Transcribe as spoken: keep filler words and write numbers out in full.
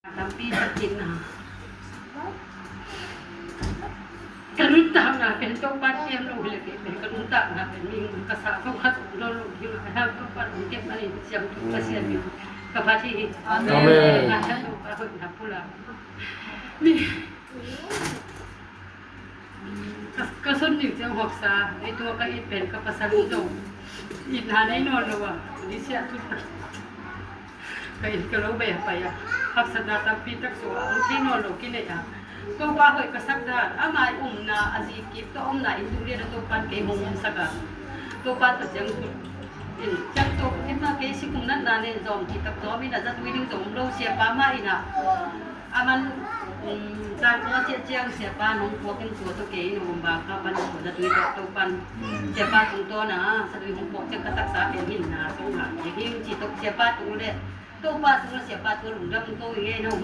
Tampi takin na ka nuntakna pen Topa kem lo hi leh kei pen ka nuntakna pen mihing ka sa ko khat om lo lo hi ngai hang Topa lo kem a ni siam tu ka siam hi ka phat hi. Amen. Amen. Ngai hang Topa hoihna pulak ni. Ka, ka son ning ciang haksa, ei tua ka it pen ka pasal in zong itna nei nawn lo a, ni sia tut na. Ka it ka lo bei a pai a, haksatna tampi tak suah a, om thei nawn lo kinei a. Topa hoih ka sak dan, ama i omna, a zi kip tawh omna in tung lian a Topan kei hong om sak a. Topa tawh ciang tut in, ciang tawh kipna kei sikum natna nen zawm kik tak zawm in a zatui ding zong om lo, siapa mah in a. A man, um, zan kong a ciah ciang siapa nong puak in tua tawh kei nong om bang ka pan tua zatui tawh Topan. Siapa tung tawh na, zatui hong puak ciang ka taksa pen hinna song ha. Hing ci tawh siapa tung le, Topa tung le siapa tung lungdam ko i ngei na om